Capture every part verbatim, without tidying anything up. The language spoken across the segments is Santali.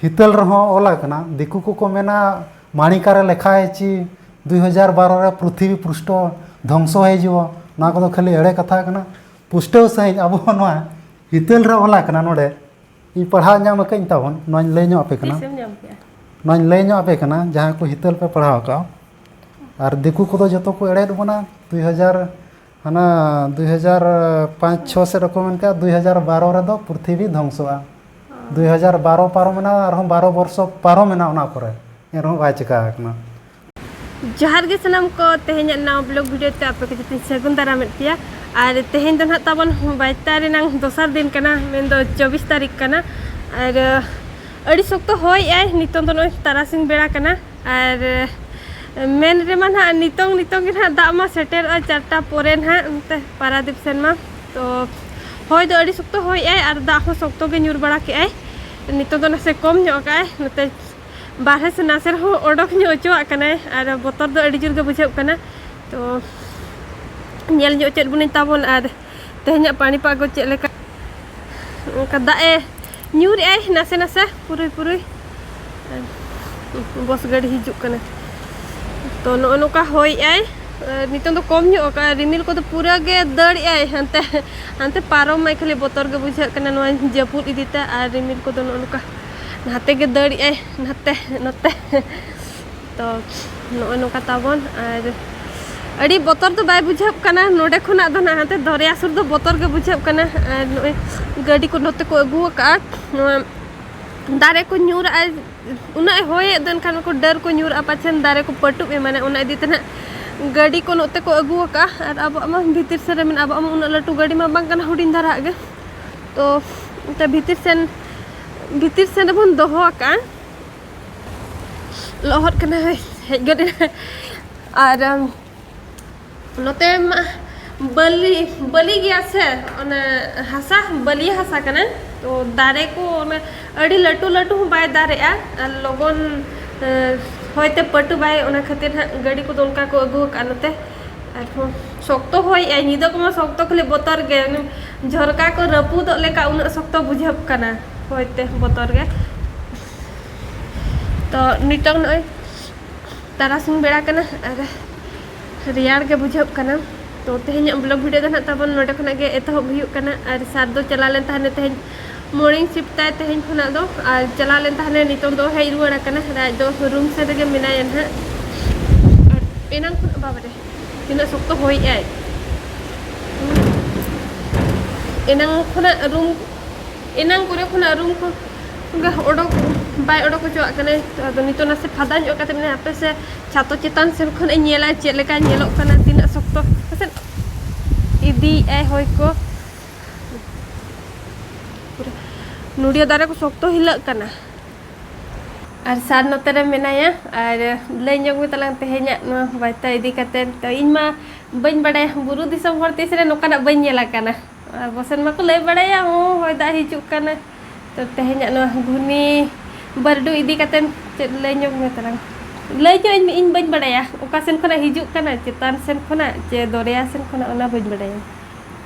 ᱦᱤᱛᱟᱹᱞ ᱨᱮᱦᱚᱸ ᱚᱞ ᱟᱠᱟᱱᱟ, ᱫᱤᱠᱩ ᱠᱚᱠᱚ ᱢᱮᱱᱟ ᱢᱟᱬᱤᱠᱟ ᱨᱮ ᱞᱮᱠᱷᱟ ᱦᱮᱪᱤ ᱫᱩᱭ ᱦᱟᱡᱟᱨ ᱵᱟᱨᱚ ᱨᱮ ᱯᱨᱤᱛᱷᱤᱵᱤ ᱯᱨᱩᱥᱴᱚ ᱫᱷᱚᱝᱥᱚ ᱦᱤᱡᱩᱜᱼᱟ᱾ ᱱᱚᱣᱟ ᱠᱚᱫᱚ ᱠᱷᱟᱹᱞᱤ ᱮᱲᱮ ᱠᱟᱛᱷᱟ ᱠᱟᱱᱟ᱾ ᱯᱩᱥᱴᱟᱹᱣ ᱥᱟᱺᱦᱤᱡ ᱟᱵᱚ ᱱᱚᱣᱟ ᱦᱤᱛᱟᱹᱞ ᱨᱮ ᱚᱞ ᱟᱠᱟᱱᱟ, ᱱᱚᱰᱮ ᱤᱧ ᱯᱟᱲᱦᱟᱣ ᱧᱟᱢ ᱟᱠᱟᱫᱟᱹᱧ ᱛᱟᱵᱚᱱ, ᱱᱚᱣᱟᱧ ᱞᱟᱹᱭ ᱧᱚᱜ ᱟᱯᱮ ᱠᱟᱱᱟ᱾ ᱛᱤᱥᱮᱢ ᱧᱟᱢ ᱠᱮᱜᱼᱟ? ᱱᱚᱣᱟᱧ ᱞᱟᱹᱭ ᱧᱚᱜ ᱟᱯᱮ ᱠᱟᱱᱟ, ᱡᱟᱦᱟᱸ ᱠᱚ ᱦᱤᱛᱟᱹᱞ ᱯᱮ ᱯᱟᱲᱦᱟᱣ ᱟᱠᱟᱫᱼᱟ᱾ ᱟᱨ ᱫᱤᱠᱩ ᱠᱚᱫᱚ ᱡᱚᱛᱚ ᱠᱚ ᱮᱲᱮᱫ ᱵᱚᱱᱟ, ᱫᱩᱭ ᱦᱟᱡᱟᱨ, ᱦᱟᱱᱟ ᱫᱩᱭ ᱦᱟᱡᱟᱨ ᱯᱟᱸᱪ ᱪᱷᱚ ᱥᱮᱫ ᱨᱮᱠᱚ ᱢᱮᱱ ᱠᱮᱫᱼᱟ, ᱫᱩᱭ ᱦᱟᱡᱟᱨ ᱵᱟᱨᱚ ᱨᱮᱫᱚ ᱯᱨᱤᱛᱷᱤᱵᱤ ᱫᱷᱚᱝᱥᱚᱜᱼᱟ᱾ ᱫᱩᱭ ᱦᱟᱡᱟᱨ ᱵᱟᱨᱚ ᱯᱟᱨᱚᱢᱮᱱᱟ, ᱟᱨᱦᱚᱸ ᱵᱟᱨᱚ ᱵᱚᱨᱥᱚ ᱯᱟᱨᱚᱢᱮᱱᱟ ᱚᱱᱟ ᱠᱚᱨᱮ, ᱮᱱᱨᱮᱦᱚᱸ ᱵᱟᱭ ᱪᱤᱠᱟ ᱟᱠᱟᱱᱟ᱾ ᱡᱚᱦᱟᱨ ᱜᱮ ᱥᱟᱱᱟᱢ ᱠᱚ, ᱛᱮᱦᱮᱧᱟᱜ ᱱᱟᱣᱟ ᱵᱞᱚᱜ ᱵᱷᱤᱰᱤᱭᱳ ᱛᱮ ᱟᱯᱮ ᱠᱚ ᱡᱚᱛᱚᱧ ᱥᱟᱹᱜᱩᱱ ᱫᱟᱨᱟᱢᱮᱫ ᱯᱮᱭᱟ᱾ ᱟᱨ ᱛᱮᱦᱮᱧ ᱫᱚ ᱱᱟᱦᱟᱜ ᱛᱟᱵᱚᱱ ᱵᱟᱭᱤᱥ ᱛᱟᱹᱨᱤᱠᱷ ᱨᱮᱱᱟᱝ ᱫᱚᱥᱟᱨ ᱫᱤᱱ ᱠᱟᱱᱟ, ᱢᱮᱱᱫᱚ ᱪᱚᱵᱵᱤᱥ ᱛᱟᱹᱨᱤᱠᱷ ᱠᱟᱱᱟ᱾ ᱟᱨ ᱟᱹᱰᱤ ᱥᱚᱠᱛᱚ ᱦᱚᱭᱮᱜᱼᱟᱭ, ᱱᱤᱛᱚᱝ ᱫᱚ ᱱᱚᱜᱼᱚᱭ ᱛᱟᱨᱟᱥᱤᱧ ᱵᱮᱲᱟ ᱠᱟᱱᱟ᱾ ᱟᱨ ᱢᱮᱱ ᱨᱮᱢᱟ ᱱᱟᱦᱟᱜ ᱱᱤᱛᱚᱝ ᱱᱤᱛᱚᱝ ᱜᱮ ᱱᱟᱦᱟᱜ ᱫᱟᱜ ᱢᱟ ᱥᱮᱴᱮᱨᱚᱜᱼᱟ ᱪᱟᱨᱴᱟ ᱯᱚᱨᱮ ᱱᱟᱦᱟᱜ, ᱚᱱᱛᱮ ᱯᱟᱨᱟᱫᱤᱯ ᱥᱮᱱ ᱢᱟ᱾ ᱛᱚ ᱦᱚᱭ ᱫᱚ ᱟᱹᱰᱤ ᱥᱚᱠᱛᱚ ᱦᱚᱭᱮᱜᱼᱟᱭ ᱟᱨ ᱫᱟᱜ ᱦᱚᱸ ᱥᱚᱠᱛᱚ ᱜᱮ ᱧᱩᱨ ᱵᱟᱲᱟ ᱠᱮᱜᱼᱟᱭ᱾ ᱱᱤᱛᱚᱝ ᱫᱚ ᱱᱟᱥᱮ ᱠᱚᱢ ᱧᱚᱜ ᱠᱟᱜᱼᱟᱭ, ᱱᱚᱛᱮ ᱵᱟᱨᱦᱮ ᱥᱮᱫ ᱱᱟᱥᱮ ᱨᱮᱦᱚᱸ ᱚᱰᱚᱠ ᱧᱚᱜ ᱦᱚᱪᱚᱣᱟᱜ ᱠᱟᱱᱟᱭ ᱟᱨ ᱵᱚᱛᱚᱨ ᱫᱚ ᱟᱹᱰᱤ ᱡᱳᱨ ᱜᱮ ᱵᱩᱡᱷᱟᱹᱜ ᱠᱟᱱᱟ᱾ ᱛᱚ ᱧᱮᱞ ᱧᱚᱜ ᱪᱮᱫ ᱵᱚᱱᱟᱹᱧ ᱛᱟᱵᱚᱱ ᱟᱨ ᱛᱮᱦᱮᱧᱟᱜ ᱯᱟᱹᱱᱤ ᱯᱟᱜᱚ ᱪᱮᱫ ᱞᱮᱠᱟ᱾ ᱚᱱᱠᱟ ᱫᱟᱜ ᱮ ᱧᱩᱨᱮᱜᱼᱟᱭ ᱱᱟᱥᱮ ᱱᱟᱥᱮ, ᱯᱩᱨᱩᱭ ᱯᱩᱨᱩᱭ᱾ ᱵᱚᱥ ᱜᱟᱹᱰᱤ ᱦᱤᱡᱩᱜ ᱠᱟᱱᱟ᱾ ᱛᱚ ᱱᱚᱜᱼᱚ ᱱᱚᱝᱠᱟ ᱦᱚᱭᱮᱜᱼᱟᱭ᱾ ᱟᱨ ᱱᱤᱛᱚᱝ ᱫᱚ ᱠᱚᱢ ᱧᱚᱜ ᱟᱠᱟᱫᱼᱟ, ᱨᱤᱢᱤᱞ ᱠᱚᱫᱚ ᱯᱩᱨᱟᱹ ᱜᱮ ᱫᱟᱹᱲᱮᱜᱼᱟᱭ ᱦᱟᱱᱛᱮ ᱦᱟᱱᱛᱮ ᱯᱟᱨᱚᱢ ᱢᱟᱭ, ᱠᱷᱟᱹᱞᱤ ᱵᱚᱛᱚᱨ ᱜᱮ ᱵᱩᱡᱷᱟᱹᱜ ᱠᱟᱱᱟ ᱱᱚᱣᱟ ᱡᱟᱹᱯᱩᱫ ᱤᱫᱤᱛᱮ᱾ ᱟᱨ ᱨᱤᱢᱤᱞ ᱠᱚᱫᱚ ᱱᱚᱜᱼᱚ ᱱᱚᱝᱠᱟ ᱱᱟᱛᱮ ᱜᱮ ᱫᱟᱹᱲᱮᱜᱼᱟᱭ, ᱱᱟᱛᱮ ᱱᱚᱛᱮ᱾ ᱛᱚ ᱱᱚᱜᱼᱚ ᱱᱚᱝᱠᱟ ᱛᱟᱵᱚᱱ᱾ ᱟᱨ ᱟᱹᱰᱤ ᱵᱚᱛᱚᱨ ᱫᱚ ᱵᱟᱭ ᱵᱩᱡᱷᱟᱹᱜ ᱠᱟᱱᱟ ᱱᱚᱰᱮ ᱠᱷᱚᱱᱟᱜ ᱫᱚ ᱱᱟᱦᱟᱜ, ᱦᱟᱱᱛᱮ ᱫᱚᱨᱭᱟ ᱥᱩᱨ ᱫᱚ ᱵᱚᱛᱚᱨ ᱜᱮ ᱵᱩᱡᱷᱟᱹᱜ ᱠᱟᱱᱟ᱾ ᱟᱨ ᱱᱚᱜᱼᱚᱭ ᱜᱟᱹᱰᱤ ᱠᱚ ᱱᱚᱛᱮ ᱠᱚ ᱟᱹᱜᱩ ᱟᱠᱟᱫᱼᱟ, ᱱᱚᱣᱟ ᱫᱟᱨᱮ ᱠᱚ ᱧᱩᱨᱟᱜᱼᱟ, ᱩᱱᱟᱹᱜ ᱮ ᱦᱚᱭᱮᱫ ᱫᱚ ᱮᱱᱠᱷᱟᱱ ᱠᱚ ᱰᱟᱹᱨ ᱠᱚ ᱧᱩᱨᱟᱜᱼᱟ, ᱯᱟᱪᱷᱮᱱ ᱫᱟᱨᱮ ᱠᱚ ᱯᱟᱹᱴᱩᱵ ᱮᱢᱟᱱᱟ, ᱚᱱᱟ ᱤᱫᱤ ᱛᱮ ᱱᱟᱦᱟᱜ ᱜᱟᱹᱰᱤ ᱠᱚ ᱱᱚᱛᱮ ᱠᱚ ᱟᱹᱜᱩ ᱟᱠᱟᱫᱼᱟ᱾ ᱟᱨ ᱟᱵᱚᱣᱟᱜ ᱢᱟ ᱵᱷᱤᱛᱤᱨ ᱥᱮᱱ ᱨᱮ ᱢᱮᱱᱟᱜᱼᱟ, ᱟᱵᱚᱣᱟᱜ ᱢᱟ ᱩᱱᱟᱹᱜ ᱞᱟᱹᱴᱩ ᱜᱟᱹᱰᱤ ᱢᱟ ᱵᱟᱝ ᱠᱟᱱᱟ, ᱦᱩᱰᱤᱧ ᱫᱷᱟᱨᱟ ᱟᱜ ᱜᱮ᱾ ᱛᱚ ᱚᱱᱛᱮ ᱵᱷᱤᱛᱤᱨ ᱥᱮᱱ ᱵᱷᱤᱛᱤᱨ ᱥᱮᱱ ᱨᱮᱵᱚᱱ ᱫᱚᱦᱚ ᱟᱠᱟᱫᱼᱟ᱾ ᱞᱚᱦᱚᱫ ᱠᱟᱱᱟ, ᱦᱮᱡ ᱜᱚᱫ ᱮᱱᱟ᱾ ᱟᱨ ᱟᱢ, ᱱᱚᱛᱮ ᱢᱟ ᱵᱟᱹᱞᱤ ᱵᱟᱹᱞᱤ ᱜᱮᱭᱟ ᱥᱮ, ᱚᱱᱟ ᱦᱟᱥᱟ ᱵᱟᱹᱞᱤ ᱦᱟᱥᱟ ᱠᱟᱱᱟ᱾ ᱛᱚ ᱫᱟᱨᱮ ᱠᱚ ᱚᱱᱟ ᱟᱹᱰᱤ ᱞᱟᱹᱴᱩ ᱞᱟᱹᱴᱩ ᱦᱚᱸ ᱵᱟᱭ ᱫᱟᱨᱮᱜᱼᱟ, ᱟᱨ ᱞᱚᱜᱚᱱ ᱮ, ᱦᱚᱭᱛᱮ ᱯᱟᱹᱴᱩᱵᱟᱭ, ᱚᱱᱟ ᱠᱷᱟᱹᱛᱤᱨ ᱦᱟᱸᱜ ᱜᱟᱹᱰᱤ ᱠᱚᱫᱚ ᱚᱱᱠᱟ ᱠᱚ ᱟᱹᱜᱩ ᱟᱠᱟᱫᱼᱟ ᱱᱚᱛᱮ᱾ ᱟᱨᱦᱚᱸ ᱥᱚᱠᱛᱚ ᱦᱚᱭᱮᱜᱼᱟᱭ, ᱧᱤᱫᱟᱹ ᱠᱚᱢᱟ ᱥᱚᱠᱛᱚ ᱠᱷᱟᱹᱞᱤ ᱵᱚᱛᱚᱨ ᱜᱮ, ᱚᱱᱮ ᱡᱷᱚᱨᱠᱟ ᱠᱚ ᱨᱟᱹᱯᱩᱫᱚᱜ ᱞᱮᱠᱟ ᱩᱱᱟᱹᱜ ᱥᱚᱠᱛᱚ ᱵᱩᱡᱷᱟᱹᱜ ᱠᱟᱱᱟ ᱦᱚᱭᱛᱮ ᱵᱚᱛᱚᱨ ᱜᱮ᱾ ᱛᱚ ᱱᱤᱛᱚᱝ ᱱᱚᱜᱼᱚᱭ ᱛᱟᱨᱟᱥᱤᱧ ᱵᱮᱲᱟ ᱠᱟᱱᱟ ᱟᱨ ᱨᱮᱭᱟᱲ ᱜᱮ ᱵᱩᱡᱷᱟᱹᱜ ᱠᱟᱱᱟ᱾ ᱛᱚ ᱛᱮᱦᱮᱧᱟᱜ ᱵᱞᱚᱜ ᱵᱷᱤᱰᱤᱭᱳ ᱫᱚ ᱱᱟᱦᱟᱜ ᱛᱟᱵᱚᱱ ᱱᱚᱰᱮ ᱠᱷᱚᱱᱟᱜ ᱜᱮ ᱮᱛᱚᱦᱚᱵ ᱦᱩᱭᱩᱜ ᱠᱟᱱᱟ᱾ ᱟᱨ ᱥᱟᱨ ᱫᱚ ᱪᱟᱞᱟᱣ ᱞᱮᱱ ᱛᱟᱦᱮᱱᱟ ᱛᱮᱦᱮᱧ ᱢᱚᱨᱱᱤᱝ ᱥᱤᱯᱴ ᱛᱟᱭ ᱛᱮᱦᱮᱧ ᱠᱷᱚᱱᱟᱜ ᱫᱚ, ᱟᱨ ᱪᱟᱞᱟᱣ ᱞᱮᱱ ᱛᱟᱦᱮᱱᱟ, ᱱᱤᱛᱚᱝ ᱫᱚ ᱦᱮᱡ ᱨᱩᱣᱟᱹᱲ ᱟᱠᱟᱱᱟ᱾ ᱟᱨ ᱟᱡ ᱫᱚ ᱨᱩᱢ ᱥᱮᱫ ᱨᱮᱜᱮ ᱢᱮᱱᱟᱭᱟ ᱱᱟᱦᱟᱜ᱾ ᱟᱨ ᱮᱱᱟᱝ ᱠᱷᱚᱱᱟᱜ, ᱵᱟᱵᱟ ᱨᱮ, ᱛᱤᱱᱟᱹᱜ ᱥᱚᱠᱛᱚ ᱦᱚᱭᱮᱜᱼᱟᱭ᱾ ᱮᱱᱟᱝ ᱠᱷᱚᱱᱟᱜ ᱨᱩᱢ, ᱮᱱᱟᱝ ᱠᱚᱨᱮ ᱠᱷᱚᱱᱟᱜ ᱨᱩᱢ ᱠᱷᱚᱱ ᱚᱰᱚᱠ, ᱵᱟᱭ ᱚᱰᱚᱠ ᱦᱚᱪᱚᱣᱟᱜ ᱠᱟᱱᱟᱭ᱾ ᱛᱚ ᱟᱫᱚ ᱱᱤᱛᱚᱜ ᱱᱟᱥᱮ ᱯᱷᱟᱫᱟ ᱧᱚᱜ ᱠᱟᱛᱮ ᱢᱮᱱᱟᱭᱟ, ᱦᱟᱯᱮ ᱥᱮ ᱪᱷᱟᱛᱚ ᱪᱮᱛᱟᱱ ᱥᱮᱱ ᱠᱷᱚᱱ ᱤᱧ ᱧᱮᱞᱟ ᱪᱮᱫ ᱞᱮᱠᱟ ᱧᱮᱞᱚᱜ ᱠᱟᱱᱟ, ᱛᱤᱱᱟᱹᱜ ᱥᱚᱠᱛᱚ ᱯᱟᱥᱮᱡ ᱤᱫᱤᱭᱮᱜᱼᱟᱭ ᱦᱚᱭ ᱠᱚ᱾ ᱯᱩᱨᱟᱹ ᱱᱚᱰᱤᱭᱟᱹ ᱫᱟᱨᱮ ᱠᱚ ᱥᱚᱠᱛᱚ ᱦᱤᱞᱟᱹᱜ ᱠᱟᱱᱟ᱾ ᱟᱨ ᱥᱟᱨ ᱱᱚᱛᱮ ᱨᱮ ᱢᱮᱱᱟᱭᱟ᱾ ᱟᱨ ᱞᱟᱹᱭ ᱧᱚᱜ ᱢᱮ ᱛᱟᱞᱟᱝ ᱛᱮᱦᱮᱧᱟᱜ ᱱᱚᱣᱟ ᱵᱟᱨᱛᱟ ᱤᱫᱤ ᱠᱟᱛᱮ᱾ ᱛᱚ ᱤᱧ ᱢᱟ ᱵᱟᱹᱧ ᱵᱟᱲᱟᱭᱟ, ᱵᱩᱨᱩ ᱫᱤᱥᱚᱢ ᱦᱚᱲ ᱛᱤᱥ ᱨᱮ ᱱᱚᱝᱠᱟᱱᱟᱜ ᱵᱟᱹᱧ ᱧᱮᱞ ᱟᱠᱟᱱᱟ᱾ ᱟᱨ ᱵᱚᱥᱮᱱ ᱢᱟᱠᱚ ᱞᱟᱹᱭ ᱵᱟᱲᱟᱭᱟ, ᱦᱚᱸ, ᱦᱚᱭ ᱫᱟᱜ ᱦᱤᱡᱩᱜ ᱠᱟᱱᱟ᱾ ᱛᱚ ᱛᱮᱦᱮᱧᱟᱜ ᱱᱚᱣᱟ ᱜᱷᱩᱨᱱᱤ ᱵᱟᱹᱨᱰᱩ ᱤᱫᱤ ᱠᱟᱛᱮ ᱪᱮᱫ ᱞᱟᱹᱭ ᱧᱚᱜ ᱢᱮ ᱛᱟᱞᱟᱝ? ᱞᱟᱹᱭ ᱧᱚᱜ ᱟᱹᱧ ᱢᱮ, ᱤᱧ ᱵᱟᱹᱧ ᱵᱟᱲᱟᱭᱟ ᱚᱠᱟ ᱥᱮᱱ ᱠᱷᱚᱱᱟᱜ ᱦᱤᱡᱩᱜ ᱠᱟᱱᱟ, ᱪᱮᱛᱟᱱ ᱥᱮᱱ ᱠᱷᱚᱱᱟᱜ ᱪᱮ ᱫᱚᱨᱭᱟ ᱥᱮᱱ ᱠᱷᱚᱱᱟᱜ, ᱚᱱᱟ ᱵᱟᱹᱧ ᱵᱟᱲᱟᱭᱟ᱾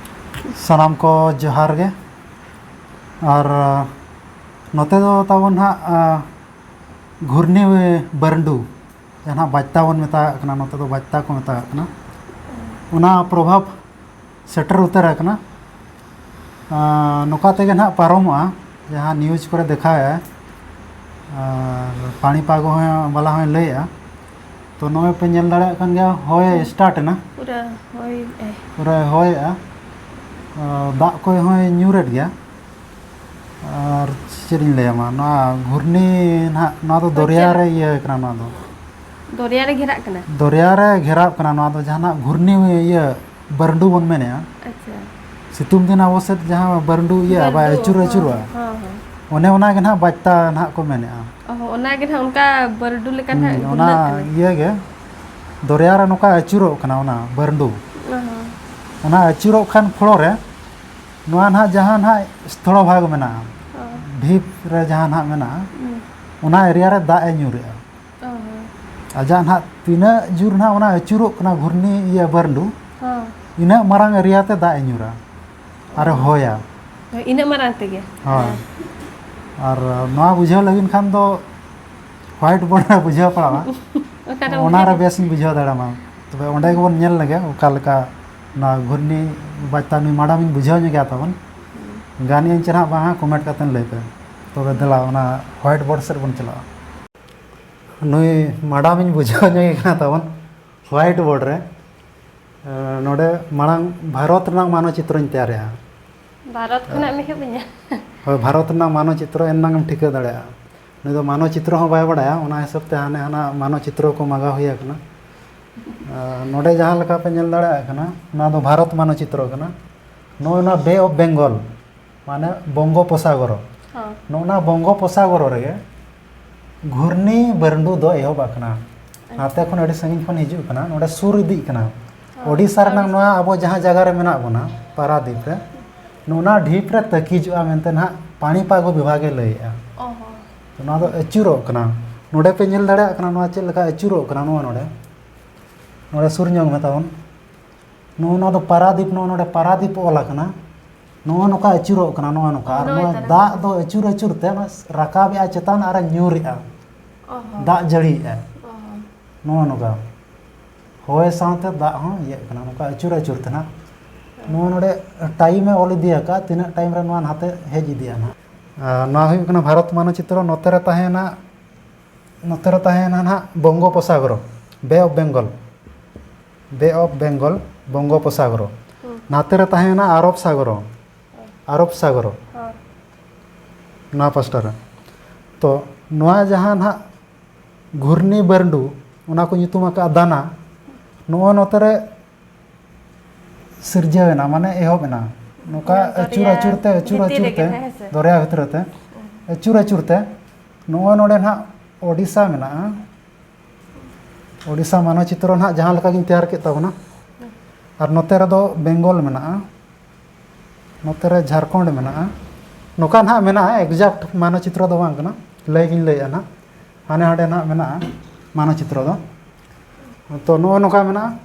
ᱥᱟᱱᱟᱢ ᱠᱚ ᱡᱚᱦᱟᱨ ᱜᱮ᱾ ᱟᱨ ᱱᱚᱛᱮ ᱫᱚ ᱛᱟᱵᱚᱱ ᱦᱟᱸᱜ, ᱟ, ᱜᱷᱩᱨᱱᱤ ᱵᱟᱹᱨᱰᱩ, ᱡᱟᱦᱟᱸ ᱱᱟᱜ ᱵᱟᱡᱽᱛᱟ ᱵᱚᱱ ᱢᱮᱛᱟᱜ ᱠᱟᱱᱟ, ᱱᱚᱛᱮ ᱫᱚ ᱵᱟᱡᱽᱛᱟ ᱠᱚ ᱢᱮᱛᱟᱜ ᱠᱟᱱᱟ᱾ ᱚᱱᱟ ᱯᱨᱚᱵᱷᱟᱵᱽ ᱥᱮᱴᱮᱨ ᱩᱛᱟᱹᱨ ᱟᱠᱟᱱᱟ᱾ ᱟ, ᱱᱚᱝᱠᱟ ᱛᱮᱜᱮ ᱱᱟᱦᱟᱜ ᱯᱟᱨᱚᱢᱚᱜᱼᱟ, ᱡᱟᱦᱟᱸ ᱱᱤᱭᱩᱡᱽ ᱠᱚᱨᱮ ᱫᱮᱠᱷᱟᱣᱮᱫᱼᱟ᱾ ᱟᱨ ᱯᱟᱹᱱᱤ ᱯᱟᱜᱚ ᱦᱚᱸ, ᱵᱟᱞᱟ ᱦᱚᱸᱭ ᱞᱟᱹᱭᱮᱫᱼᱟ᱾ ᱛᱚ ᱱᱚᱜᱼᱚᱭ ᱯᱮ ᱧᱮᱞ ᱫᱟᱲᱮᱭᱟᱜ ᱠᱟᱱ ᱜᱮᱭᱟ, ᱦᱚᱭ ᱦᱩᱸ᱾ ᱥᱴᱟᱨᱴ ᱮᱱᱟ᱾ ᱯᱩᱨᱟᱹ ᱦᱚᱭ ᱮ᱾ ᱯᱩᱨᱟᱹ ᱦᱚᱭᱮᱜᱼᱟ᱾ ᱟ, ᱫᱟᱜ ᱠᱚᱭ ᱦᱚᱸᱭ ᱧᱩᱨᱮᱫ ᱜᱮᱭᱟ᱾ ᱟᱨ ᱪᱮᱫ ᱤᱧ ᱞᱟᱹᱭᱟᱢᱟ, ᱱᱚᱣᱟ ᱜᱷᱩᱨᱱᱤ ᱱᱟᱦᱟᱜ, ᱱᱚᱣᱟ ᱫᱚ ᱦᱳᱭ, ᱫᱚᱨᱭᱟ ᱪᱮᱫ? ᱨᱮ ᱤᱭᱟᱹ ᱠᱟᱱᱟ᱾ ᱱᱚᱣᱟ ᱫᱚ ᱫᱚᱨᱭᱟ ᱨᱮ ᱜᱷᱮᱨᱟᱜ ᱠᱟᱱᱟ? ᱫᱚᱨᱭᱟ ᱨᱮ ᱜᱷᱮᱨᱟᱣ ᱠᱟᱱᱟ᱾ ᱱᱚᱣᱟ ᱫᱚ ᱡᱟᱦᱟᱱᱟᱜ ᱜᱷᱩᱨᱱᱤ ᱤᱭᱟᱹ ᱵᱟᱹᱨᱰᱩ ᱵᱚᱱ ᱢᱮᱱᱮᱜᱼᱟ᱾ ᱟᱪᱪᱷᱟ᱾ ᱥᱤᱛᱩᱝ ᱫᱤᱱ ᱟᱵᱚ ᱥᱮᱫ ᱡᱟᱦᱟᱸ ᱵᱟᱹᱨᱰᱩ ᱤᱭᱟᱹ ᱵᱟᱭ ᱵᱟᱹᱨᱰᱩ, ᱟᱹᱪᱩᱨ ᱦᱚᱸ, ᱟᱹᱪᱩᱨᱚᱜᱼᱟ, ᱦᱚᱸ, ᱦᱚᱸ᱾ ᱚᱱᱮ ᱚᱱᱟ ᱜᱮ ᱱᱟᱦᱟᱜ ᱵᱟᱡᱽᱛᱟ ᱱᱟᱦᱟᱜ ᱠᱚ ᱢᱮᱱᱮᱜᱼᱟ᱾ ᱚ, ᱚᱱᱟ ᱜᱮ ᱱᱟᱦᱟᱜ ᱚᱱᱠᱟ ᱵᱟᱹᱨᱰᱩ ᱞᱮᱠᱟ ᱦᱩᱸ, ᱱᱟᱦᱟᱜ ᱚᱱᱟ ᱜᱷᱩᱨᱞᱟᱹᱜ ᱠᱟᱱᱟ᱾ ᱤᱭᱟᱹ ᱜᱮ ᱫᱚᱨᱭᱟ ᱨᱮ ᱱᱚᱝᱠᱟ ᱟᱹᱪᱩᱨᱚᱜ ᱠᱟᱱᱟ ᱚᱱᱟ ᱵᱟᱹᱨᱰᱩ᱾ ᱚ, ᱦᱚᱸ᱾ ᱚᱱᱟ ᱟᱹᱪᱩᱨᱚᱜ ᱠᱷᱟᱱ ᱯᱷᱚᱲᱚ ᱨᱮ ᱱᱚᱣᱟ ᱱᱟᱦᱟᱜ ᱡᱟᱦᱟᱸ ᱱᱟᱦᱟᱜ ᱥᱛᱷᱚᱞᱚ ᱵᱷᱟᱜᱽ ᱢᱮᱱᱟᱜᱼᱟ, ᱚ᱾ ᱰᱷᱤᱯ ᱨᱮ ᱡᱟᱦᱟᱸ ᱱᱟᱦᱟᱜ ᱢᱮᱱᱟᱜᱼᱟ, ᱦᱩᱸ᱾ ᱚᱱᱟ ᱮᱨᱤᱭᱟ ᱨᱮ ᱫᱟᱜ ᱮ ᱧᱩᱨᱮᱜᱼᱟ᱾ ᱚ, ᱦᱚᱸ᱾ ᱟᱡᱟᱜ ᱱᱟᱦᱟᱜ ᱛᱤᱱᱟᱹᱜ ᱡᱳᱨ ᱱᱟᱦᱟᱜ ᱚᱱᱟ ᱟᱹᱪᱩᱨᱚᱜ ᱠᱟᱱᱟ ᱜᱷᱩᱨᱱᱤ ᱤᱭᱟᱹ ᱵᱟᱹᱨᱰᱩ, ᱦᱚᱸ᱾ ᱤᱱᱟᱹᱜ ᱢᱟᱨᱟᱝ ᱮᱨᱤᱭᱟ ᱛᱮ ᱫᱟᱜ ᱮ ᱧᱩᱨᱟ ᱟᱨᱮ ᱚ᱾ ᱦᱚᱭᱟ᱾ ᱦᱳᱭ, ᱤᱱᱟᱹᱜ ᱢᱟᱨᱟᱝ ᱛᱮᱜᱮ? ᱦᱳᱭ᱾ ᱦᱮᱸ᱾ ᱟᱨ ᱱᱚᱣᱟ ᱵᱩᱡᱷᱟᱹᱣ ᱞᱟᱹᱜᱤᱫ ᱠᱷᱟᱱ ᱫᱚ ᱦᱳᱣᱟᱭᱤᱴ ᱵᱳᱨᱰ ᱨᱮ ᱵᱩᱡᱷᱟᱹᱣ ᱯᱟᱲᱟᱜᱼᱟ᱾ ᱚᱠᱟᱨᱮ ᱚᱱᱟᱨᱮ ᱵᱮᱥ ᱤᱧ ᱵᱩᱡᱷᱟᱹᱣ ᱫᱟᱲᱮᱭᱟᱢᱟ᱾ ᱛᱚᱵᱮ ᱚᱸᱰᱮ ᱜᱮᱵᱚᱱ ᱧᱮᱞ ᱞᱮᱜᱮ ᱚᱠᱟ ᱞᱮᱠᱟ ᱱᱚᱣᱟ ᱜᱷᱩᱨᱱᱤ ᱵᱟᱡᱽᱛᱟ ᱱᱩᱭ ᱢᱟᱰᱟᱢ ᱤᱧ ᱵᱩᱡᱷᱟᱹᱣ ᱧᱚᱜᱮᱭᱟ ᱛᱟᱵᱚᱱ᱾ ᱜᱟᱱ ᱤᱧ ᱪᱮ ᱱᱟᱦᱟᱜ ᱵᱟᱝ ᱦᱟᱸᱜ ᱠᱚᱢᱮᱱᱴ ᱠᱟᱛᱮ ᱞᱟᱹᱭ ᱯᱮ᱾ ᱛᱚᱵᱮ ᱫᱮᱞᱟ ᱚᱱᱟ ᱦᱳᱣᱟᱭᱤᱴ ᱵᱳᱨᱰ ᱥᱮᱫ ᱵᱚᱱ ᱪᱟᱞᱟᱜᱼᱟ᱾ ᱱᱩᱭ ᱢᱟᱰᱟᱢ ᱤᱧ ᱵᱩᱡᱷᱟᱹᱣ ᱧᱚᱜᱮ ᱠᱟᱱᱟ ᱛᱟᱵᱚᱱ ᱦᱳᱣᱟᱭᱤᱴ ᱵᱳᱨᱰ ᱨᱮ᱾ ᱱᱚᱰᱮ ᱢᱟᱲᱟᱝ ᱵᱷᱟᱨᱚᱛ ᱨᱮᱱᱟᱜ ᱢᱟᱱᱚᱪᱤᱛᱨᱚᱧ ᱛᱮᱭᱟᱨᱮᱜᱼᱟ᱾ ᱵᱷᱟᱨᱚᱛ ᱠᱷᱚᱱᱟᱜ ᱢᱤᱦᱩ ᱵᱮᱧᱟ᱾ ᱦᱳᱭ, ᱵᱷᱟᱨᱚᱛ ᱨᱮᱱᱟᱜ ᱢᱟᱱᱚᱪᱤᱛᱨᱚ ᱮᱱ ᱱᱟᱝ ᱮᱢ ᱴᱷᱤᱠᱟᱹ ᱫᱟᱲᱮᱭᱟᱜᱼᱟ᱾ ᱱᱩᱭ ᱫᱚ ᱢᱟᱱᱚᱪᱤᱛᱨᱚ ᱦᱚᱸ ᱵᱟᱭ ᱵᱟᱲᱟᱭᱟ, ᱚᱱᱟ ᱦᱤᱥᱟᱹᱵ ᱛᱮ ᱦᱟᱱᱮ ᱦᱟᱱᱟ ᱢᱟᱱᱚᱪᱤᱛᱨᱚ ᱠᱚ ᱢᱟᱜᱟᱣ ᱦᱩᱭ ᱟᱠᱟᱱᱟ᱾ ᱱᱚᱰᱮ ᱡᱟᱦᱟᱸ ᱞᱮᱠᱟ ᱯᱮ ᱧᱮᱞ ᱫᱟᱲᱮᱭᱟᱜ ᱠᱟᱱᱟ, ᱱᱚᱣᱟ ᱫᱚ ᱵᱷᱟᱨᱚᱛ ᱢᱟᱱᱚᱪᱤᱛᱨᱚ ᱠᱟᱱᱟ᱾ ᱱᱚᱜᱼᱚᱭ ᱱᱚᱣᱟ ᱵᱮ ᱚᱯᱷ ᱵᱮᱝᱜᱚᱞ, ᱢᱟᱱᱮ ᱵᱚᱝᱜᱳᱯᱚᱥᱟᱜᱚᱨᱚ᱾ ᱱᱚᱜᱼᱚ ᱱᱟ ᱵᱚᱝᱜᱳᱯᱚᱥᱟᱜᱚᱨᱚ ᱨᱮᱜᱮ ᱜᱷᱩᱨᱱᱤ ᱵᱟᱹᱨᱰᱩ ᱫᱚ ᱮᱦᱚᱵ ᱟᱠᱟᱱᱟ᱾ ᱱᱟᱛᱮ ᱠᱷᱚᱱ ᱟᱹᱰᱤ ᱥᱟᱺᱜᱤᱧ ᱠᱷᱚᱱ ᱦᱤᱡᱩᱜ ᱠᱟᱱᱟ, ᱱᱚᱰᱮ ᱥᱩᱨ ᱤᱫᱤᱜ ᱠᱟᱱᱟ᱾ ᱳᱰᱤᱥᱟ ᱨᱮᱱᱟᱜ ᱱᱚᱣᱟ ᱟᱵᱚ ᱡᱟᱦᱟᱸ ᱡᱟᱭᱜᱟ ᱨᱮ ᱢᱮᱱᱟᱜ ᱵᱚᱱᱟ, ᱯᱟᱨᱟᱫᱤᱯ ᱨᱮ, ᱱᱚᱜᱼᱚ ᱱᱟ ᱰᱷᱤᱯ ᱨᱮ ᱛᱟᱹᱠᱤᱡᱚᱜᱼᱟ ᱢᱮᱱᱛᱮ ᱱᱟᱦᱟᱜ ᱯᱟᱬᱤᱯᱟᱜᱚ ᱵᱤᱵᱷᱟᱜᱽ ᱮ ᱞᱟᱹᱭᱮᱜᱼᱟ᱾ ᱱᱚᱣᱟ ᱫᱚ ᱟᱹᱪᱩᱨᱚᱜ ᱠᱟᱱᱟ᱾ ᱱᱚᱰᱮ ᱯᱮ ᱧᱮᱞ ᱫᱟᱲᱮᱭᱟᱜ ᱠᱟᱱᱟ ᱱᱚᱣᱟ ᱪᱮᱫ ᱞᱮᱠᱟ ᱟᱹᱪᱩᱨᱚᱜ ᱠᱟᱱᱟ᱾ ᱱᱚᱣᱟ ᱱᱚᱰᱮ, ᱱᱚᱰᱮ ᱥᱩᱨ ᱧᱚᱜ ᱢᱮ ᱛᱟᱵᱚᱱ᱾ ᱱᱚᱜᱼᱚ ᱱᱚᱣᱟ ᱫᱚ ᱯᱟᱨᱟᱫᱤᱯ, ᱱᱚᱜᱼᱚ ᱱᱚᱰᱮ ᱯᱟᱨᱟᱫᱤᱯ ᱚᱞ ᱟᱠᱟᱱᱟ᱾ ᱱᱚᱜᱼᱚ ᱱᱚᱝᱠᱟ ᱟᱹᱪᱩᱨᱚᱜ ᱠᱟᱱᱟ, ᱱᱚᱜᱼᱚ ᱱᱚᱝᱠᱟ᱾ ᱟᱨ ᱱᱚᱣᱟ ᱫᱟᱜ ᱫᱚ ᱟᱹᱪᱩᱨ ᱟᱹᱪᱩᱨ ᱛᱮ ᱚᱱᱟ ᱨᱟᱠᱟᱵᱮᱜᱼᱟ ᱪᱮᱛᱟᱱ ᱟᱨᱮ ᱧᱩᱨᱮᱜᱼᱟ, ᱫᱟᱜ ᱡᱟᱹᱲᱤᱭᱮᱜᱼᱟ᱾ ᱱᱚᱜᱼᱚ ᱱᱚᱝᱠᱟ ᱦᱚᱭ ᱥᱟᱶᱛᱮ ᱫᱟᱜ ᱦᱚᱸ ᱤᱭᱟᱹᱜ ᱠᱟᱱᱟ, ᱱᱚᱝᱠᱟ ᱟᱹᱪᱩᱨ ᱟᱹᱪᱩᱨ ᱛᱮ ᱱᱟᱦᱟᱜ᱾ ᱱᱚᱣᱟ ᱱᱚᱰᱮ ᱴᱟᱭᱤᱢ ᱮ ᱚᱞ ᱤᱫᱤ ᱟᱠᱟᱫ, ᱛᱤᱱᱟᱹᱜ ᱴᱟᱭᱤᱢ ᱨᱮ ᱱᱚᱣᱟ ᱱᱟᱛᱮ ᱦᱮᱡ ᱤᱫᱤᱜᱼᱟ ᱱᱟᱦᱟᱜ᱾ ᱟᱨ ᱱᱚᱣᱟ ᱦᱩᱭᱩᱜ ᱠᱟᱱᱟ ᱵᱷᱟᱨᱚᱛ ᱢᱟᱱᱚᱪᱤᱛᱨᱚ᱾ ᱱᱚᱛᱮ ᱨᱮ ᱛᱟᱦᱮᱸᱭᱮᱱᱟ, ᱱᱚᱛᱮ ᱨᱮ ᱛᱟᱦᱮᱸᱭᱮᱱᱟ ᱱᱟᱦᱟᱜ ᱵᱚᱝᱜᱳᱯᱚᱥᱟᱜᱚᱨᱚ, ᱵᱮ ᱚᱯᱷ ᱵᱮᱝᱜᱚᱞ, ᱵᱮ ᱚᱯᱷ ᱵᱮᱝᱜᱚᱞ, ᱵᱚᱝᱜᱳᱯᱚᱥᱟᱜᱚᱨᱚ᱾ ᱱᱟᱛᱮ ᱨᱮ ᱛᱟᱦᱮᱸᱭᱮᱱᱟ ᱟᱨᱚᱵ ᱥᱟᱜᱚᱨᱚ, ᱟᱨᱚᱵ ᱥᱟᱜᱚᱨᱚ᱾ ᱱᱚᱣᱟ ᱯᱟᱥᱴᱟ ᱨᱮ᱾ ᱛᱚ ᱱᱚᱣᱟ ᱡᱟᱦᱟᱸ ᱱᱟᱦᱟᱜ ᱜᱷᱩᱨᱱᱤ ᱵᱟᱹᱨᱰᱩ, ᱚᱱᱟ ᱠᱚ ᱧᱩᱛᱩᱢ ᱟᱠᱟᱫᱼᱟ ᱫᱟᱱᱟ, ᱱᱚᱜᱼᱚ ᱱᱚᱛᱮ ᱨᱮ ᱥᱤᱨᱡᱟᱹᱣ ᱮᱱᱟ, ᱢᱟᱱᱮ ᱮᱦᱚᱵ ᱮᱱᱟ᱾ ᱱᱚᱝᱠᱟ ᱟᱹᱪᱩᱨ ᱟᱹᱪᱩᱨ ᱛᱮ, ᱟᱹᱪᱩᱨ ᱟᱹᱪᱩᱨ ᱛᱮ, ᱫᱚᱨᱭᱟ ᱵᱷᱤᱛᱨᱤ ᱛᱮ ᱟᱹᱪᱩᱨ ᱟᱹᱪᱩᱨ ᱛᱮ ᱱᱚᱜᱼᱚᱭ ᱱᱚᱰᱮ ᱱᱟᱦᱟᱜ ᱳᱰᱤᱥᱟ ᱢᱮᱱᱟᱜᱼᱟ᱾ ᱳᱰᱤᱥᱟ ᱢᱟᱱᱚᱪᱤᱛᱨᱚ ᱱᱟᱦᱟᱜ ᱡᱟᱦᱟᱸ ᱞᱮᱠᱟ ᱜᱤᱧ ᱛᱮᱭᱟᱨ ᱠᱮᱫ ᱛᱟᱵᱚᱱᱟ, ᱟᱨ ᱱᱚᱛᱮ ᱨᱮᱫᱚ ᱵᱮᱝᱜᱚᱞ ᱢᱮᱱᱟᱜᱼᱟ, ᱱᱚᱛᱮ ᱨᱮ ᱡᱷᱟᱲᱠᱷᱚᱸᱰ ᱢᱮᱱᱟᱜᱼᱟ᱾ ᱱᱚᱝᱠᱟ ᱱᱟᱦᱟᱜ ᱢᱮᱱᱟᱜᱼᱟ, ᱮᱠᱡᱟᱠᱴ ᱢᱟᱱᱚᱪᱤᱛᱨᱚ ᱫᱚ ᱵᱟᱝ ᱠᱟᱱᱟ, ᱞᱟᱹᱭ ᱜᱤᱧ ᱞᱟᱹᱭᱮᱫᱼᱟ ᱱᱟᱦᱟᱜ᱾ ᱦᱟᱱᱮ ᱦᱟᱸᱰᱮ ᱱᱟᱦᱟᱜ ᱢᱮᱱᱟᱜᱼᱟ ᱢᱟᱱᱚᱪᱤᱛᱨᱚ ᱫᱚ᱾ ᱛᱚ ᱱᱚᱜᱼᱚ ᱱᱚᱝᱠᱟ ᱢᱮᱱᱟᱜᱼᱟ᱾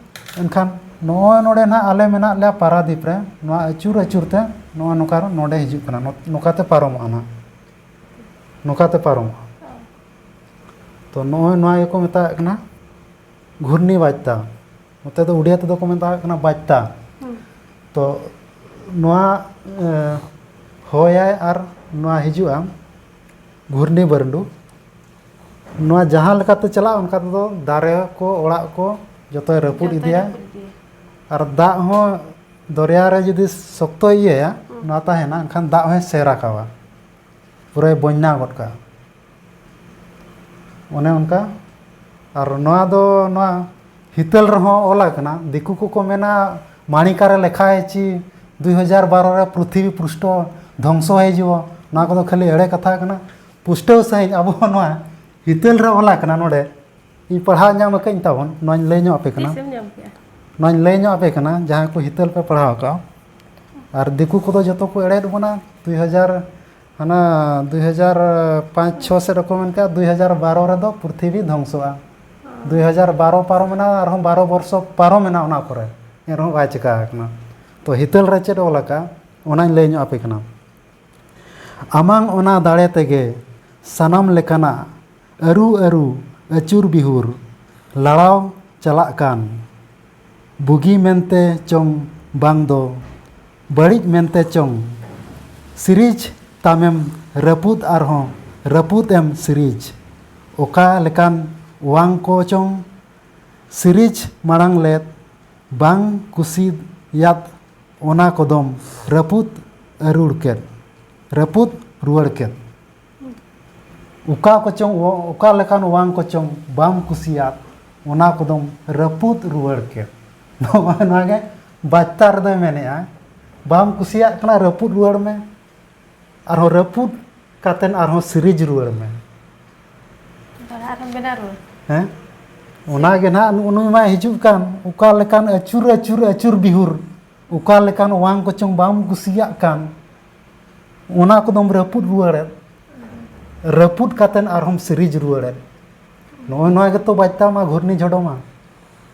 ᱮᱱᱠᱷᱟᱱ ᱱᱚᱜᱼᱚᱭ ᱱᱚᱰᱮ ᱱᱟᱦᱟᱜ ᱟᱞᱮ ᱢᱮᱱᱟᱜ ᱞᱮᱭᱟ ᱯᱟᱨᱟᱫᱤᱯ ᱨᱮ, ᱱᱚᱣᱟ ᱟᱹᱪᱩᱨ ᱟᱹᱪᱩᱨ ᱛᱮ ᱱᱚᱜᱼᱚ ᱱᱚᱝᱠᱟ ᱱᱚᱰᱮ ᱦᱤᱡᱩᱜ ᱠᱟᱱᱟ, ᱱᱚ-, ᱱᱚᱝᱠᱟᱛᱮ ᱯᱟᱨᱚᱢᱚᱜᱼᱟ ᱱᱟᱦᱟᱜ, ᱱᱚᱝᱠᱟᱛᱮ ᱯᱟᱨᱚᱢᱚᱜᱼᱟ᱾ ᱛᱚ ᱱᱚᱜᱼᱚᱭ ᱱᱚᱣᱟ ᱜᱮᱠᱚ ᱢᱮᱛᱟᱜ ᱠᱟᱱᱟ ᱜᱷᱩᱨᱱᱤ ᱵᱟᱡᱽᱛᱟ᱾ ᱱᱚᱛᱮ ᱫᱚ ᱩᱲᱤᱭᱟ ᱛᱮᱫᱚ ᱠᱚ ᱢᱮᱛᱟᱜ ᱠᱟᱱᱟ ᱵᱟᱡᱽᱛᱟ᱾ ᱛᱚ ᱱᱚᱣᱟ ᱮ, ᱦᱚᱭᱟᱭ ᱟᱨ ᱱᱚᱣᱟ ᱦᱤᱡᱩᱜᱼᱟ ᱜᱷᱩᱨᱱᱤ ᱵᱟᱹᱨᱰᱩ᱾ ᱱᱚᱣᱟ ᱡᱟᱦᱟᱸ ᱞᱮᱠᱟᱛᱮ ᱪᱟᱞᱟᱜᱼᱟ, ᱚᱱᱠᱟ ᱛᱮᱫᱚ ᱫᱟᱨᱮ ᱠᱚ, ᱚᱲᱟᱜ ᱠᱚ ᱡᱚᱛᱚᱭ ᱨᱟᱹᱯᱩᱫ ᱡᱚᱛᱚᱭ ᱤᱫᱤᱭᱟ᱾ ᱨᱟᱹᱯᱩᱫ ᱤᱫᱤᱭᱟ᱾ ᱟᱨ ᱫᱟᱜ ᱦᱚᱸ ᱫᱚᱨᱭᱟ ᱨᱮ ᱡᱩᱫᱤ ᱥᱚᱠᱛᱚᱭ ᱤᱭᱟᱹᱭᱟ, ᱦᱩᱸ᱾ ᱱᱚᱣᱟ ᱛᱟᱦᱮᱱᱟ, ᱮᱱᱠᱷᱟᱱ ᱫᱟᱜ ᱦᱚᱸᱭ ᱥᱮ ᱨᱟᱠᱟᱵᱟ, ᱯᱩᱨᱟᱹᱭ ᱵᱚᱧᱱᱟ ᱜᱚᱫ ᱠᱟᱜᱼᱟ᱾ ᱚᱱᱮ ᱚᱱᱠᱟ᱾ ᱟᱨ ᱱᱚᱣᱟ ᱫᱚ ᱱᱚᱣᱟ ᱦᱤᱛᱟᱹᱞ ᱨᱮᱦᱚᱸ ᱚᱞ ᱟᱠᱟᱱᱟ᱾ ᱫᱤᱠᱩ ᱠᱚᱠᱚ ᱢᱮᱱᱟ, ᱢᱟᱬᱤᱠᱟ ᱨᱮ ᱞᱮᱠᱷᱟ ᱦᱮᱪᱤ ᱫᱩᱭ ᱦᱟᱡᱟᱨ ᱵᱟᱨᱚ ᱨᱮ ᱯᱨᱤᱛᱷᱤᱵᱤ ᱯᱨᱩᱥᱴᱷᱚ ᱫᱷᱚᱝᱥᱚ ᱦᱤᱡᱩᱜᱼᱟ᱾ ᱱᱚᱣᱟ ᱠᱚᱫᱚ ᱠᱷᱟᱹᱞᱤ ᱮᱲᱮ ᱠᱟᱛᱷᱟ ᱠᱟᱱᱟ᱾ ᱯᱩᱥᱴᱟᱹᱣ ᱥᱟᱺᱦᱤᱡ ᱟᱵᱚ ᱱᱚᱣᱟ ᱦᱤᱛᱟᱹᱞ ᱨᱮ ᱚᱞ ᱟᱠᱟᱱᱟ ᱱᱚᱰᱮ᱾ ᱤᱧ ᱯᱟᱲᱦᱟᱣ ᱧᱟᱢ ᱟᱠᱟᱫᱟᱹᱧ ᱛᱟᱵᱚᱱ, ᱱᱚᱣᱟᱧ ᱞᱟᱹᱭ ᱧᱚᱜ ᱟᱯᱮ ᱠᱟᱱᱟ᱾ ᱛᱤᱥᱮᱢ ᱧᱟᱢ ᱠᱮᱜᱼᱟ? ᱱᱚᱣᱟᱧ ᱞᱟᱹᱭ ᱧᱚᱜ ᱟᱯᱮ ᱠᱟᱱᱟ, ᱡᱟᱦᱟᱸᱭ ᱠᱚ ᱦᱤᱛᱟᱹᱞ ᱯᱮ ᱯᱟᱲᱦᱟᱣ ᱟᱠᱟᱫᱼᱟ᱾ ᱟᱨ ᱫᱤᱠᱩ ᱠᱚᱫᱚ ᱡᱚᱛᱚ ᱠᱚ ᱮᱲᱮᱭᱮᱫ ᱵᱚᱱᱟ, ᱫᱩᱭ ᱦᱟᱡᱟᱨ, ᱦᱟᱱᱟ ᱫᱩᱭ ᱦᱟᱡᱟᱨ ᱯᱟᱸᱪ ᱪᱷᱚ ᱥᱮᱫ ᱨᱮᱠᱚ ᱢᱮᱱ ᱠᱮᱜᱼᱟ, ᱫᱩᱭ ᱦᱟᱡᱟᱨ ᱵᱟᱨᱚ ᱨᱮᱫᱚ ᱯᱨᱤᱛᱷᱤᱵᱤ ᱫᱷᱚᱝᱥᱚᱜᱼᱟ᱾ ᱫᱩᱭ ᱦᱟᱡᱟᱨ ᱵᱟᱨᱚ ᱯᱟᱨᱚᱢᱮᱱᱟ, ᱟᱨᱦᱚᱸ ᱵᱟᱨᱚ ᱵᱚᱨᱥᱚ ᱯᱟᱨᱚᱢᱮᱱᱟ ᱚᱱᱟ ᱠᱚᱨᱮ, ᱮᱱᱨᱮᱦᱚᱸ ᱵᱟᱭ ᱪᱤᱠᱟ ᱟᱠᱟᱱᱟ᱾ ᱛᱚ ᱦᱤᱛᱟᱹᱞ ᱨᱮ ᱪᱮᱫ ᱚᱞ ᱟᱠᱟᱫᱼᱟ, ᱚᱱᱟᱧ ᱞᱟᱹᱭ ᱧᱚᱜ ᱟᱯᱮ ᱠᱟᱱᱟ᱾ ᱟᱢᱟᱝ ᱚᱱᱟ ᱫᱟᱲᱮ ᱛᱮᱜᱮ ᱥᱟᱱᱟᱢ ᱞᱮᱠᱟᱱᱟᱜ ᱟᱹᱨᱩ ᱟᱹᱨᱩ ᱟᱹᱪᱩᱨ ᱵᱤᱦᱩᱨ ᱞᱟᱲᱟᱣ ᱪᱟᱞᱟᱜ ᱠᱟᱱ᱾ ᱵᱩᱜᱤ ᱢᱮᱱᱛᱮ ᱪᱚᱝ ᱵᱟᱝ ᱫᱚ ᱵᱟᱹᱲᱤᱡ ᱢᱮᱱᱛᱮ ᱪᱚᱝ, ᱥᱤᱨᱤᱡᱽ ᱛᱟᱢᱮᱢ ᱨᱟᱹᱯᱩᱫ ᱟᱨᱦᱚᱸ ᱨᱟᱹᱯᱩᱫ ᱮᱢ ᱥᱤᱨᱤᱡᱽ᱾ ᱚᱠᱟ ᱞᱮᱠᱟᱱ ᱣᱟᱝ ᱠᱚ ᱪᱚᱝ ᱥᱤᱨᱤᱡᱽ ᱢᱟᱲᱟᱝ ᱞᱮᱫ, ᱵᱟᱝ ᱠᱩᱥᱤᱭᱟᱫ ᱚᱱᱟ ᱠᱚᱫᱚᱢ ᱨᱟᱹᱯᱩᱫ ᱟᱹᱨᱩᱲ ᱠᱮᱫ, ᱨᱟᱹᱯᱩᱫ ᱨᱩᱣᱟᱹᱲ ᱠᱮᱫ᱾ ᱚᱠᱟ ᱠᱚᱪᱚᱝ, ᱚᱠᱟ ᱞᱮᱠᱟᱱ ᱣᱟᱝ ᱠᱚᱪᱚᱝ ᱵᱟᱢ ᱠᱩᱥᱤᱭᱟᱫ, ᱚᱱᱟ ᱠᱚᱫᱚᱢ ᱨᱟᱹᱯᱩᱫ ᱨᱩᱣᱟᱹᱲ ᱠᱮᱫ᱾ ᱱᱚᱣᱟ, ᱱᱚᱣᱟ ᱜᱮ ᱵᱟᱪᱛᱟ ᱨᱮᱫᱚᱭ ᱢᱮᱱᱮᱜᱼᱟ, ᱵᱟᱢ ᱠᱩᱥᱤᱭᱟᱜ ᱠᱟᱱᱟ, ᱨᱟᱹᱯᱩᱫ ᱨᱩᱣᱟᱹᱲ ᱢᱮ᱾ ᱟᱨᱦᱚᱸ ᱨᱟᱹᱯᱩᱫ ᱠᱟᱛᱮᱱ ᱟᱨᱦᱚᱸ ᱥᱤᱨᱤᱡᱽ ᱨᱩᱣᱟᱹᱲ ᱢᱮ᱾ ᱫᱚᱦᱲᱟ ᱟᱨᱦᱚᱸ ᱵᱮᱱᱟᱣ ᱨᱩᱣᱟᱹᱲ᱾ ᱦᱮᱸ? ᱚᱱᱟ ᱜᱮ ᱱᱟᱦᱟᱜ ᱱᱩᱜᱼᱩ ᱱᱩᱭ ᱢᱟᱭ ᱦᱤᱡᱩᱜ ᱠᱟᱱ, ᱚᱠᱟ ᱞᱮᱠᱟᱱ ᱟᱹᱪᱩᱨ, ᱟᱹᱪᱩᱨ, ᱟᱹᱪᱩᱨ ᱵᱤᱦᱩᱨ, ᱚᱠᱟ ᱞᱮᱠᱟᱱ ᱣᱟᱝ ᱠᱚᱪᱚᱝ ᱵᱟᱢ ᱠᱩᱥᱤᱭᱟᱜ ᱠᱟᱱ, ᱚᱱᱟ ᱠᱚᱫᱚᱢ ᱨᱟᱹᱯᱩᱫ ᱨᱩᱣᱟᱹᱲᱮᱫ, ᱨᱟᱹᱯᱩᱫ ᱠᱟᱛᱮᱱ ᱟᱨᱦᱚᱸᱢ ᱥᱤᱨᱤᱡᱽ ᱨᱩᱣᱟᱹᱲᱮᱫ᱾ ᱱᱚᱜᱼᱚᱭ ᱱᱚᱣᱟ ᱜᱮᱛᱚ ᱵᱟᱪᱛᱟ ᱢᱟ, ᱜᱷᱩᱨᱱᱤ ᱡᱷᱚᱰᱚ ᱢᱟ᱾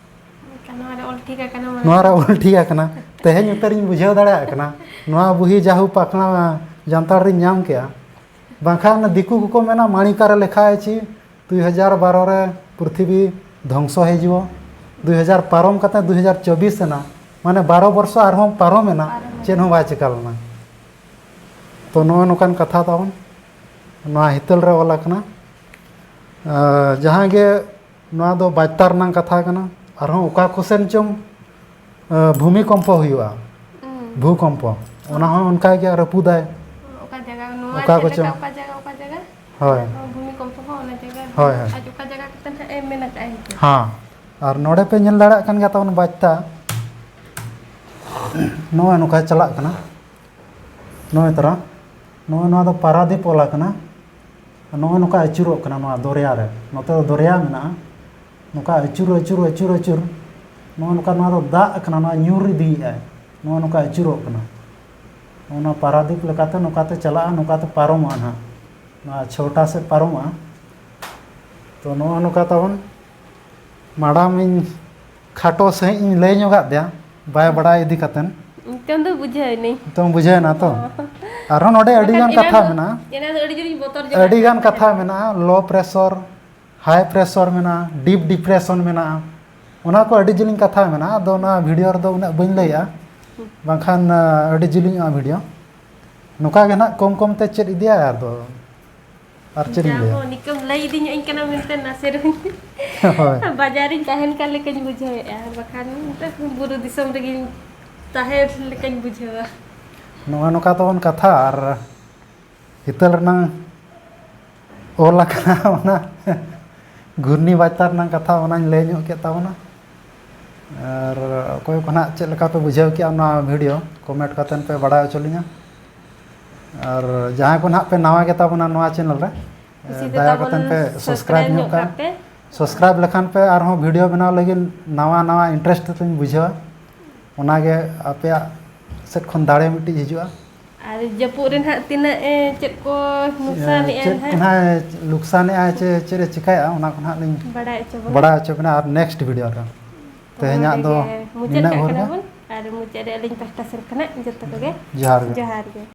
ᱱᱚᱣᱟ ᱨᱮ ᱚᱞ ᱴᱷᱤᱠ ᱟᱠᱟᱱᱟ ᱢᱟᱱᱮ᱾ ᱱᱚᱣᱟ ᱨᱮ ᱚᱞ ᱴᱷᱤᱠ ᱟᱠᱟᱱᱟ᱾ ᱛᱮᱦᱮᱧ ᱩᱛᱟᱹᱨᱤᱧ ᱵᱩᱡᱷᱟᱹᱣ ᱫᱟᱲᱮᱭᱟᱜ ᱠᱟᱱᱟ᱾ ᱱᱚᱣᱟ ᱵᱩᱦᱤ ᱡᱟᱦᱩ ᱯᱟᱠᱷᱱᱟ ᱡᱟᱱᱛᱟᱲ ᱨᱤᱧ ᱧᱟᱢ ᱠᱮᱜᱼᱟ᱾ ᱵᱟᱝᱠᱷᱟᱱ ᱫᱤᱠᱩ ᱠᱚᱠᱚ ᱢᱮᱱᱟ, ᱢᱟᱬᱤᱠᱟ ᱨᱮ ᱞᱮᱠᱷᱟ ᱦᱮᱪᱤ ᱫᱩᱭ ᱦᱟᱡᱟᱨ ᱵᱟᱨᱚ ᱨᱮ ᱯᱨᱤᱛᱷᱤᱵᱤ ᱫᱷᱚᱝᱥᱚ ᱦᱤᱡᱩᱜᱼᱟ᱾ ᱫᱩᱭ ᱦᱟᱡᱟᱨ ᱯᱟᱨᱚᱢ ᱠᱟᱛᱮ ᱫᱩᱭ ᱦᱟᱡᱟᱨ ᱪᱚᱵᱵᱤᱥ ᱮᱱᱟ, ᱢᱟᱱᱮ ᱵᱟᱨᱚ ᱵᱚᱨᱥᱚ ᱟᱨᱦᱚᱸ ᱯᱟᱨᱚᱢ ᱮᱱᱟ, ᱯᱟᱨᱚᱢ ᱮᱱᱟ᱾ ᱪᱮᱫ ᱦᱚᱸ ᱵᱟᱭ ᱪᱤᱠᱟ ᱞᱮᱱᱟ᱾ ᱛᱚ ᱱᱚᱜᱼᱚ ᱱᱚᱝᱠᱟᱱ ᱠᱟᱛᱷᱟ ᱛᱟᱵᱚᱱ, ᱱᱚᱣᱟ ᱦᱤᱛᱟᱹᱞ ᱨᱮ ᱚᱞ ᱟᱠᱟᱱᱟ᱾ ᱟᱨ ᱡᱟᱦᱟᱸ ᱜᱮ ᱱᱚᱣᱟ ᱫᱚ ᱵᱟᱪᱛᱟ ᱨᱮᱱᱟᱜ ᱠᱟᱛᱷᱟ ᱠᱟᱱᱟ, ᱟᱨᱦᱚᱸ ᱚᱠᱟ ᱠᱚᱥᱮᱱ ᱪᱚᱝ ᱟᱸ, ᱵᱷᱩᱢᱤᱠᱚᱢᱯᱚ ᱦᱩᱭᱩᱜᱼᱟ᱾ ᱦᱩᱸ᱾ ᱵᱷᱩᱠᱚᱢᱯᱚ᱾ ᱚᱱᱟ ᱦᱚᱸ ᱚᱱᱠᱟ ᱜᱮ ᱨᱟᱹᱯᱩᱫᱟᱭ᱾ ᱚᱠᱟ ᱡᱟᱭᱜᱟ, ᱱᱚᱣᱟ ᱚᱠᱟ ᱪᱮᱫ ᱠᱚᱪᱚ᱾ ᱞᱮᱠᱟ, ᱚᱠᱟ ᱡᱟᱭᱜᱟ, ᱚᱠᱟ ᱡᱟᱭᱜᱟ? ᱦᱳᱭ᱾ ᱟᱨᱦᱚᱸ ᱵᱷᱩᱢᱤᱠᱚᱢᱯᱚ ᱦᱚᱸ ᱚᱱᱟ ᱡᱟᱭᱜᱟ᱾ ᱦᱳᱭ, ᱦᱳᱭ᱾ ᱟᱡ ᱚᱠᱟ ᱡᱟᱭᱜᱟ ᱠᱟᱛᱮ ᱱᱟᱦᱟᱜ ᱮ ᱢᱮᱱ ᱟᱠᱟᱫᱼᱟᱭ ᱦᱤᱡᱩᱜ᱾ ᱦᱮᱸ᱾ ᱟᱨ ᱱᱚᱰᱮ ᱯᱮ ᱧᱮᱞ ᱫᱟᱲᱮᱭᱟᱜ ᱠᱟᱱ ᱜᱮᱭᱟ ᱛᱟᱵᱚᱱ ᱵᱟᱪᱛᱟ᱾ ᱱᱚᱜᱼᱚᱭ ᱱᱚᱝᱠᱟ ᱪᱟᱞᱟᱜ ᱠᱟᱱᱟ᱾ ᱱᱚᱜᱼᱚᱭ ᱛᱚᱨᱟ᱾ ᱱᱚᱜᱼᱚᱭ ᱱᱚᱣᱟ ᱫᱚ ᱯᱟᱨᱟᱫᱤᱯ ᱚᱞ ᱟᱠᱟᱱᱟ᱾ ᱱᱚᱜᱼᱚᱭ ᱱᱚᱝᱠᱟ ᱟᱹᱪᱩᱨᱚᱜ ᱠᱟᱱᱟ ᱱᱚᱣᱟ ᱫᱚᱨᱭᱟ ᱨᱮ᱾ ᱱᱚᱛᱮ ᱫᱚ ᱫᱚᱨᱭᱟ ᱢᱮᱱᱟᱜᱼᱟ᱾ ᱱᱚᱝᱠᱟ ᱟᱹᱪᱩᱨ, ᱟᱹᱪᱩᱨ, ᱟᱹᱪᱩᱨ, ᱟᱹᱪᱩᱨ᱾ ᱱᱚᱜᱼᱚᱭ ᱱᱚᱝᱠᱟ ᱱᱚᱣᱟ ᱫᱚ ᱫᱟᱜ ᱠᱟᱱᱟ, ᱱᱚᱣᱟ ᱧᱩᱨ ᱤᱫᱤᱭᱮᱫᱼᱟᱭ᱾ ᱱᱚᱜᱼᱚᱭ ᱱᱚᱝᱠᱟ ᱟᱹᱪᱩᱨᱚᱜ ᱠᱟᱱᱟ᱾ ᱱᱚᱜᱼᱚ ᱱᱚᱣᱟ ᱯᱟᱨᱟᱫᱤᱯ ᱞᱮᱠᱟᱛᱮ ᱱᱚᱝᱠᱟᱛᱮ ᱪᱟᱞᱟᱜᱼᱟ, ᱱᱚᱝᱠᱟᱛᱮ ᱯᱟᱨᱚᱢᱚᱜᱼᱟ ᱱᱟᱦᱟᱜ᱾ ᱱᱚᱣᱟ ᱪᱷᱚᱴᱟ ᱥᱮᱫ ᱯᱟᱨᱚᱢᱚᱜᱼᱟ᱾ ᱛᱚ ᱱᱚᱜᱼᱚ ᱱᱚᱝᱠᱟ ᱛᱟᱵᱚᱱ᱾ ᱢᱟᱲᱟᱝ ᱤᱧ ᱠᱷᱟᱴᱚ ᱥᱟᱺᱦᱤᱡ ᱤᱧ ᱞᱟᱹᱭ ᱧᱚᱜᱟᱫ ᱯᱮᱭᱟ, ᱵᱟᱭ ᱵᱟᱲᱟᱭ ᱤᱫᱤ ᱠᱟᱛᱮᱱ᱾ ᱱᱤᱛᱚᱝ ᱫᱚ ᱵᱩᱡᱷᱟᱹᱣ ᱮᱱᱟᱹᱧ᱾ ᱱᱤᱛᱚᱝ ᱵᱩᱡᱷᱟᱹᱣ ᱮᱱᱟ ᱛᱚ? ᱦᱚᱸ᱾ ᱟᱨᱦᱚᱸ ᱱᱚᱰᱮ ᱟᱹᱰᱤ ᱵᱟᱠᱷᱟᱱ ᱜᱟᱱ ᱮᱱᱟᱱ ᱠᱟᱛᱷᱟ ᱫᱚ, ᱢᱮᱱᱟᱜᱼᱟ᱾ ᱮᱱᱟᱱ ᱫᱚ ᱟᱹᱰᱤ ᱡᱳᱨᱤᱧ ᱵᱚᱛᱚᱨ ᱡᱟᱞᱟᱜ ᱟᱹᱰᱤ ᱜᱟᱱ ᱠᱟᱱ ᱠᱟᱛᱷᱟ ᱛᱟᱦᱮᱸᱱᱟ᱾ ᱢᱮᱱᱟᱜᱼᱟ, low pressure, high pressure ᱢᱮᱱᱟᱜᱼᱟ, deep depression ᱢᱮᱱᱟᱜᱼᱟ᱾ ᱚᱱᱟ ᱠᱚ ᱟᱹᱰᱤ ᱡᱤᱞᱤᱧ ᱠᱟᱛᱷᱟ ᱢᱮᱱᱟᱜᱼᱟ, ᱟᱫᱚ ᱚᱱᱟ video ᱨᱮᱫᱚ ᱩᱱᱟᱹᱜ ᱵᱟᱹᱧ ᱞᱟᱹᱭᱮᱜᱼᱟ, ᱦᱩᱸ᱾ ᱵᱟᱝᱠᱷᱟᱱ, ᱟᱹᱰᱤ ᱡᱤᱞᱤᱧᱚᱜᱼᱟ video᱾ ᱱᱚᱝᱠᱟ ᱜᱮ ᱱᱟᱦᱟᱜ ᱠᱚᱢ ᱠᱚᱢ ᱛᱮ ᱪᱮᱫ ᱤᱫᱤᱭᱟ, ᱟᱫᱚ ᱟᱨ ᱪᱮᱫ ᱤᱧ ᱡᱟ ᱞᱟᱹᱭᱟ? ᱦᱚᱸ, ᱱᱤᱛᱚᱜ ᱞᱟᱹᱭ ᱤᱫᱤᱧ ᱧᱚᱜ ᱟᱹᱧ ᱠᱟᱱᱟ ᱢᱮᱱᱛᱮ ᱱᱟᱥᱮ ᱨᱮᱦᱚᱸᱧ ᱦᱳᱭ᱾ ᱵᱟᱡᱟᱨᱤᱧ ᱛᱟᱦᱮᱱ ᱠᱟᱱ ᱞᱮᱠᱟᱧ ᱵᱩᱡᱷᱟᱹᱣᱮᱫᱼᱟ, ᱵᱟᱠᱷᱟᱱ ᱱᱤᱛᱚᱜ ᱵᱩᱨᱩ ᱫᱤᱥᱚᱢ ᱨᱮᱜᱮᱧ ᱛᱟᱦᱮᱸ ᱞᱮᱠᱟᱧ ᱵᱩᱡᱷᱟᱹᱣᱟ᱾ ᱱᱚᱜᱼᱚ ᱱᱚᱝᱠᱟ ᱛᱟᱵᱚᱱ ᱠᱟᱛᱷᱟ, ᱟᱨ ᱦᱤᱛᱟᱹᱞ ᱨᱮᱱᱟᱝ ᱚᱞ ᱟᱠᱟᱱᱟ ᱚᱱᱟ ᱜᱷᱩᱨᱱᱤ ᱵᱟᱪᱛᱟ ᱨᱮᱱᱟᱝ ᱠᱟᱛᱷᱟ, ᱚᱱᱟᱧ ᱞᱟᱹᱭ ᱧᱚᱜ ᱠᱮᱫ ᱛᱟᱵᱚᱱᱟ᱾ ᱟᱨ ᱚᱠᱚᱭ ᱠᱚ ᱱᱟᱦᱟᱜ ᱪᱮᱫ ᱞᱮᱠᱟ ᱯᱮ ᱵᱩᱡᱷᱟᱹᱣ ᱠᱮᱜᱼᱟ ᱱᱚᱣᱟ video, comment ᱠᱟᱛᱮᱱ ᱯᱮ ᱵᱟᱲᱟᱭ ᱦᱚᱪᱚ ᱞᱤᱧᱟ᱾ ᱟᱨ ᱡᱟᱦᱟᱸᱭ ᱠᱚ ᱱᱟᱦᱟᱜ ᱯᱮ ᱱᱟᱣᱟ ᱜᱮ ᱛᱟᱵᱚᱱᱟ ᱱᱚᱣᱟ channel ᱨᱮ, ᱠᱩᱥᱤ ᱛᱮ ᱫᱟᱭᱟ ᱛᱟᱵᱚᱱ ᱠᱟᱛᱮᱱ ᱯᱮ subscribe subscribe ᱧᱚᱜ ᱧᱚᱜ ᱠᱟᱜ ᱠᱟᱜ ᱯᱮ᱾ Subscribe ᱞᱮᱠᱷᱟᱱ ᱯᱮ ᱟᱨᱦᱚᱸ video ᱵᱮᱱᱟᱣ ᱞᱟᱹᱜᱤᱫ ᱱᱟᱣᱟ ᱱᱟᱣᱟ interest ᱞᱤᱧ ᱵᱩᱡᱷᱟᱹᱣᱟ, ᱚᱱᱟᱜᱮ ᱟᱯᱮᱭᱟᱜ ᱥᱮᱫ ᱠᱷᱚᱱ ᱫᱟᱲᱮ ᱢᱤᱫᱴᱤᱡ ᱦᱤᱡᱩᱜᱼᱟ᱾ ᱟᱨ ᱡᱟᱹᱯᱩᱫ ᱨᱮ ᱱᱟᱦᱟᱜ ᱛᱤᱱᱟᱹᱜ ᱮ, ᱪᱮᱫ ᱠᱚ ᱱᱩᱠᱥᱟᱱᱮᱜᱼᱟ ᱪᱮᱫ ᱱᱟᱦᱟᱜ? ᱠᱚ ᱱᱟᱦᱟᱜ ᱞᱩᱠᱥᱟᱱᱮᱜᱼᱟ, ᱪᱮ ᱪᱮᱫ ᱮ ᱪᱤᱠᱟᱹᱭᱟ, ᱚᱱᱟ ᱠᱚ ᱱᱟᱦᱟᱜ ᱞᱤᱧ ᱵᱟᱲᱟᱭ ᱦᱚᱪᱚ ᱵᱚᱱᱟ᱾ ᱵᱟᱲᱟᱭ ᱦᱚᱪᱚ ᱵᱮᱱᱟ ᱟᱨ next video ᱨᱮ᱾ ᱛᱚ ᱛᱮᱦᱮᱧᱟᱜ ᱱᱚᱰᱮ ᱫᱚ ᱜᱮ ᱢᱩᱪᱟᱹᱫ ᱱᱤᱱᱟᱹᱜ ᱠᱟᱜ ᱵᱷᱳᱨ ᱠᱟᱱᱟ ᱜᱮ᱾ ᱵᱚᱱ, ᱟᱨ ᱢᱩᱪᱟᱹᱫ ᱨᱮ ᱟᱹᱞᱤᱧ ᱯᱟᱦᱴᱟ ᱥᱮᱱ ᱠᱷᱚᱱᱟᱜ ᱡᱚᱛᱚ ᱠᱚᱜᱮ ᱡᱚᱦᱟᱨ ᱜᱮ᱾ ᱡᱚᱦᱟᱨ ᱜᱮ᱾